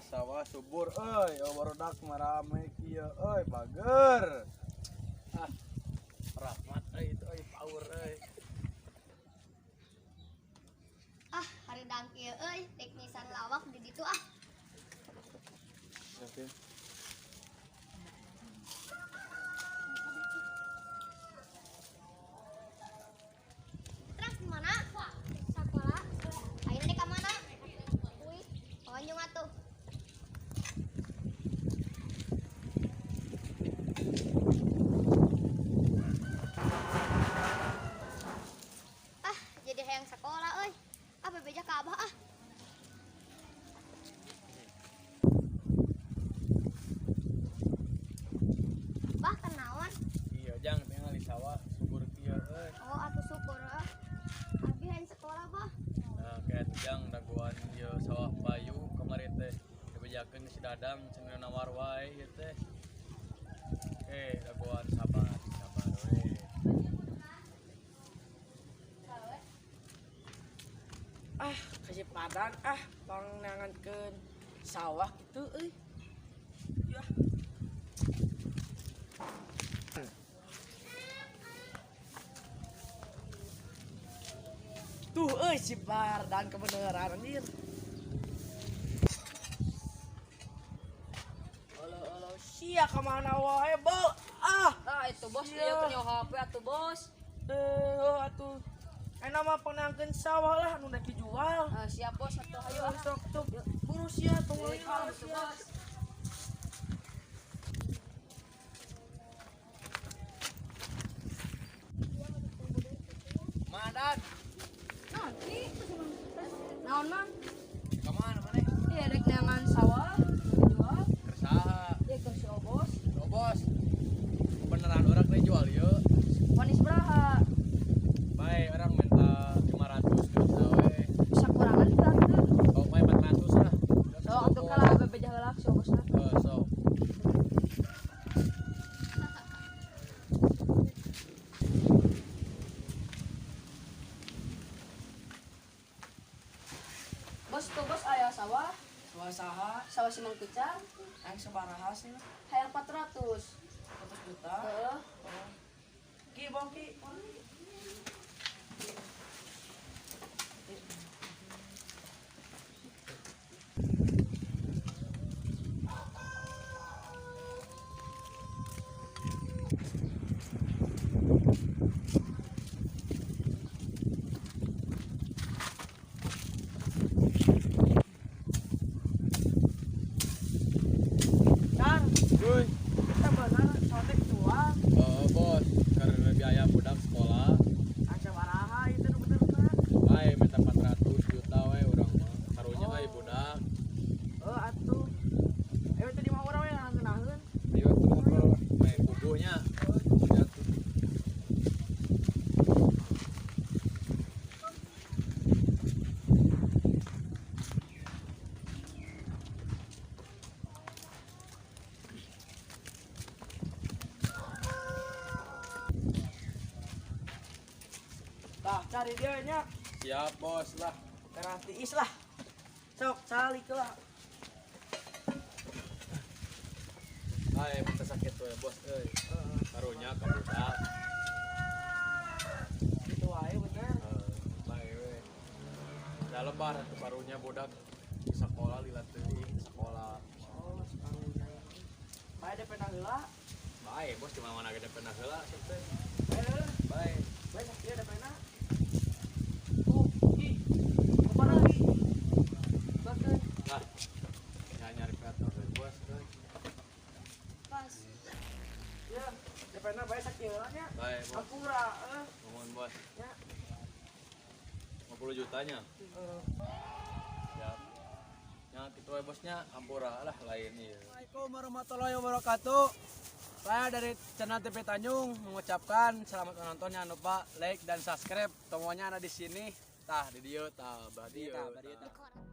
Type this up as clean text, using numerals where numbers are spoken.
Sawah subur euy, oh barudak marame kieu euy, bager. Ah, rahmat euy itu euy power euy. Ah, hareudang kieu euy, rek nisan lawak di ditu ah. Oke. Terus di mana? Sekolah. Ayeuna dek ka mana? Uy, pawanjung atuh. Ah, jadi hayang sekolah euy. Ah, bebeja ka abah ah. Bah, kenaon? Iya, jang tinggal di sawah subur kieu euy. Oh, atuh syukur ah. Abi hayang sekolah, bah. Nah, kayak jang dagoan ieu sawah payu kamari teh dibejakeun si Dadang cenah nawar wae ieu teh. Dagoan sabar, sabar we. Ah, kasih padan ah, pangnangankeun sawah gitu euy. Ya. Tuh euy si Pardan kebenaran anjir. Olo olo sia kemana wae, Bo? Ah, Ah itu bos, Sia. iya punya HP atuh bos. Eh, atuh. Enak mah pangnangkeun sawah lah nu dek dijual. Ah, siap bos atuh ayo ah. Sok tuh buru sia tunggu Eh, kalau atuh, bos. Madan, Naon man? ka mana maneh? Iya rek neangan sawah jual. Keur saha? Iya ke si Obos. Oh, bos. Beneran orang teh jual ieu. Wanis beraha. Bae orang minta 500 juta we. Bisa kurangan teu atuh. Oh, bae 400 lah. So atuh kalah bebeja heula si Obosna. Eh, sok. Bos tuh bos aya sawah, Sawah saha sawah si Mang Kucang, yang sabaraha sih? hayang 400. 100 juta. Heeh. Oh. Ki bong ki. Cang, Cuy. kita benar sotek jual. Oh, bos, karena biaya budak sekolah. Yang sabaraha itu nu bener kan? Bae minta 400 juta we urang mah. Karunya Oh. euy budak. Oh, atuh. Ayo tadi mah urang we ngeunaheun. Ayo tuh ngobrol main puguhnya. Ya tuh. Tah, cari dia nya. Siap, bos lah. Garantiis lah. Sok calik lah. Bae minta sakit we, bos euy. Karunya ka budak. Itu wae bener. Bae we. Da lebar atuh karunya budak di sekolah lila teuing di sekolah. Oh, sekarunya. Bae DP na heula. Bae, bos di mana-mana ge DP na heula sih teh. Bae heula. Bae. Bae sakieu DP na. Tuh, ki. Kumaha ki? Bageun. Lah. Ya nyari petor we, bos euy. Bos. Ya, DP na bae sakieu heula nya. Bae, bos. Hampura euy. Nuhun, bos. Ya. 50 jutanya. Heeh. Siap. Ya kitu we bosnya hampura lah lain ieu. Assalamualaikum warahmatullahi wabarakatuh. Saya dari channel TV Tanjung mengucapkan selamat menonton, jangan lupa like dan subscribe. Tomonya ada di sini. Tah di dieu tah, ba dieu. Tah, ba dieu, tah. Di koran.